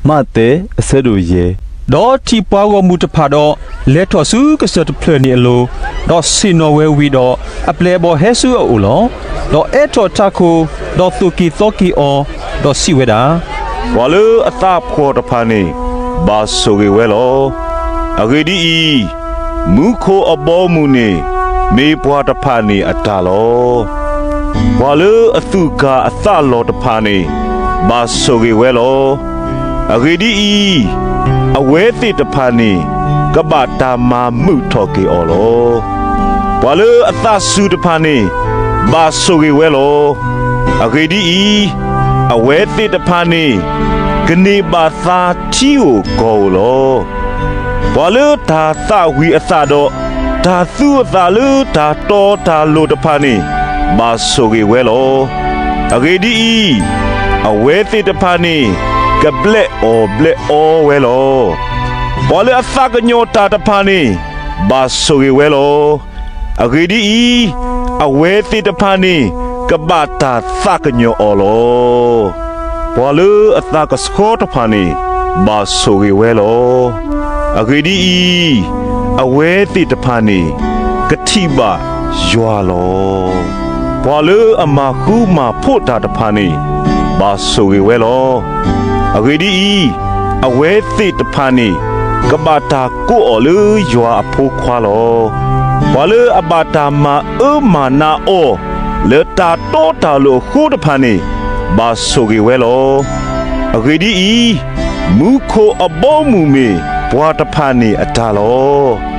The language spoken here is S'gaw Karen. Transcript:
မးသဲ အဆၢဒိၣ်ယဲၢ်. ဒီးထံၣ်ပှၤဂီၢ်မုၢ်တဖၣ်ဒီး, လဲၤထီၣ်ဆူကစၢၢ်တဖျၢၣ်န့ၣ်အလိၤ, ဒီးဆ့ၣ်နီၤဝဲဝံၤဒီး, အပျဲၢ်အဘီၣ်ဟဲဆူအအိၣ်လီၤ. ဒီးအဲၣ်ထီၣ်ထးခိၣ်, ဒီးသိၣ်က့ၤသီက့ၤအီၤ, ဒီးစံးဝဲဒၣ်, ပှၤလၢအသးဖှီၣ်တဖၣ်န့ၣ်, ဘၣ်ဆိၣ်ဂ့ၤဝဲလီၤ. အဂ့ၢ်ဒ်အံၤ, မူခိၣ်အဘီအမုၢ်န့ၣ်, မ့ၢ်ပှၤတဖၣ်န့ၣ်အတၢ်လီၤ. ပှၤလၢအသူၣ်ကၢ်အသးလီၤတဖၣ်န့ၣ်, ဘၣ်ဆိၣ်ဂ့ၤဝဲလီၤ. အဂ့ၢ်ဒ်အံၤ, အဝဲသ့ၣ်တဖၣ်န့ၣ်, ကဘၣ်တၢ်မၤမုာ်ထီၣ်က့ၤအီၤလီၤ. ပှၤလၢအသးစူၤတဖၣ်န့ၣ်, ဘၣ်ဆိၣ်ဂ့ၤဝဲလီၤ. အဂ့ၢ်ဒ်အံၤ, အဝဲသ့ၣ်တဖၣ်န့ၣ်, ကန့ၢ်ဘၣ်သါထံဧိၤကီၢ်ဧိၤလီၤ. ပှၤလၢတၢ်သးဝံၣ်အသးဒီး, တၢ်သူအသးလၢတၢ်တီတၢ်လိၤတဖၣ်န့ၣ်, ဘၣ်ဆိၣ်ဂ့ၤဝဲလီၤ. အဂ့ၢ်ဒ်အံၤ, အဝဲသ့ၣ်တဖၣ်န့ၣ်, ကဘျဲးအီၣ်ဘျဲးအီဝဲလီၤ. ပှၤလၢအသးကညီၤတၢ်တဖၣ်န့ၣ်, ဘၣ်ဆိၣ်ဂ့ၤဝဲလီၤ. အဂ့ၢ်ဒ်အံၤ, အဝဲသ့ၣ်တဖၣ်န့ၣ်, ကဘၣ်တၢ်သးကညီၤအီၤလီၤ. ပှၤလၢအသးကဆှီတဖၣ်န့ၣ်, ဘၣ်ဆိၣ်ဂ့ၤဝဲလီၤ. အဂ့ၢ်ဒ်အံၤ, အဝဲသ့ၣ်တဖၣ်န့ၣ်, ကထံၣ်ဘၣ်ယွၤလီၤ. ပှၤလၢအမၤဃူမၤဖိးတၢ်တဖၣ်န့ၣ်, ဘၣ်ဆိၣ်ဂ့ၤဝဲလီၤ. အဂ့ၢ်ဒ်အံၤ, အဝဲသ့ၣ်တဖၣ်န့ၣ်, ကဘၣ်တၢ်ကိးအီၤလၢယွၤအဖိခွါလီၤ. ပှၤလၢအဘၣ်တၢ်မၤအၢမၤနးအီၤ, လၢတၢ်တီတၢ်လိၤအဃိတဖၣ်န့ၣ်, ဘၣ်ဆိၣ်ဂ့ၤဝဲလီၤ. အဂ့ၢ်ဒ်အံၤ, မူခိၣ်အဘီအမုၢ်မ့ၢ်ပှၤတဖၣ်န့ၣ်အတၢ်လီၤ.